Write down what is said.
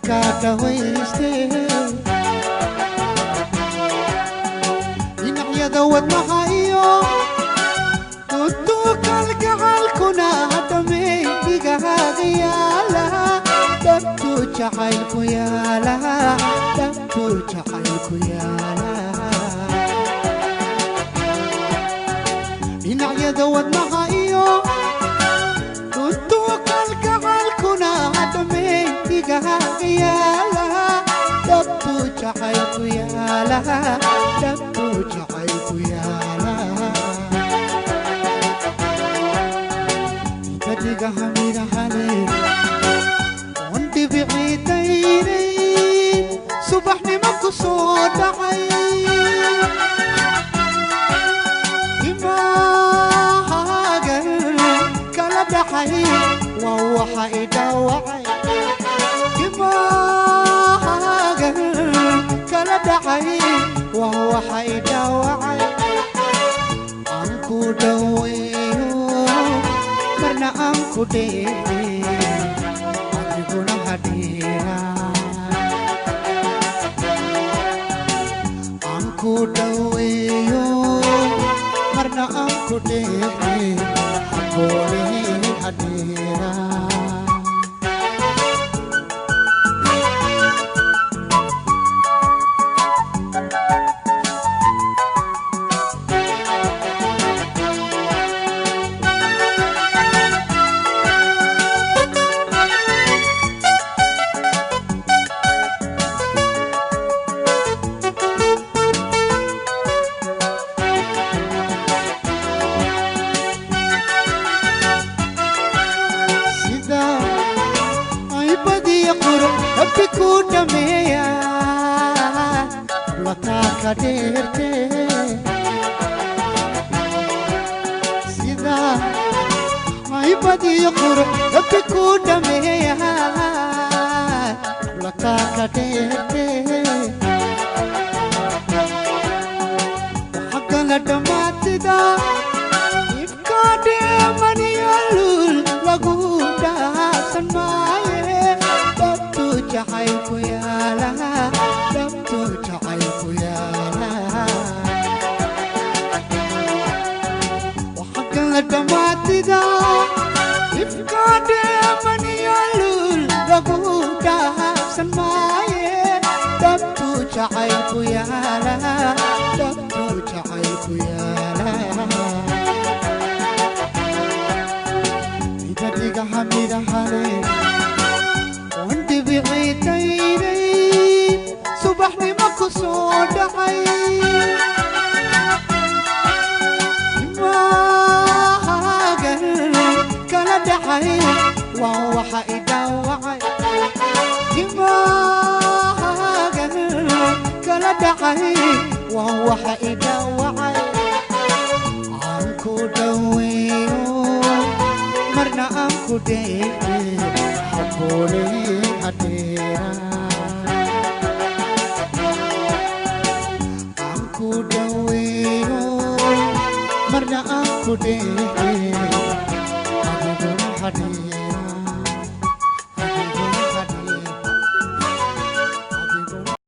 Ka dhawayste dhinacyada wadnaha iyo dudukalgacalkuna dhamey dhigahaaga yaala dhabtu jacaylku yaala dhabtu jacaylku yaala dhinacyada wadnaha iyo dudukalgacalkuna dhamey dhigahaaga yaala dhabtu jacaylku yaala dhabtu jacaylku yaala dhigaha midahale oon dhibiciidaynay subaxnimo ku soo dhacay dimaahagan kala dhaxay waa waxa i dhaawacay dimaahagan kala dhacay waa waxa i dhaawacay aan ku dhaweeyo marna aan ku dheehe adiguna hadheera aan ku dhaweeyo marna aan ku dheehe haboole hadheera. Sida ay badiya quro rabbi ku dhameeya hablataa ka dheerte sida ay badiya quro rabbi ku dhameeya hablataa ka dheerte waxa kala dhammaatida ifkaadheemaniyalul lagu dhaafsan maaye dhabtu jacaylku yaala dhabtu jacaylku yaala waxa kala dhammaatida ifkaadheemaniyalul lagu dhaafsan maaye dhabtu jacaylku yaala dhabtu jacaylku yaala dhigaha midahale oon dhibiciidaynay subaxnimo ku soo dhacay dimaahagan kala dhacay waa waxa i dhaawacay dimaahagan kala dhacay waa waxa i dhaawacay aan ku dhaweeyo marna aan ku dheehe haboole hadheera aan ku dhaweeyo marna aan ku dheehe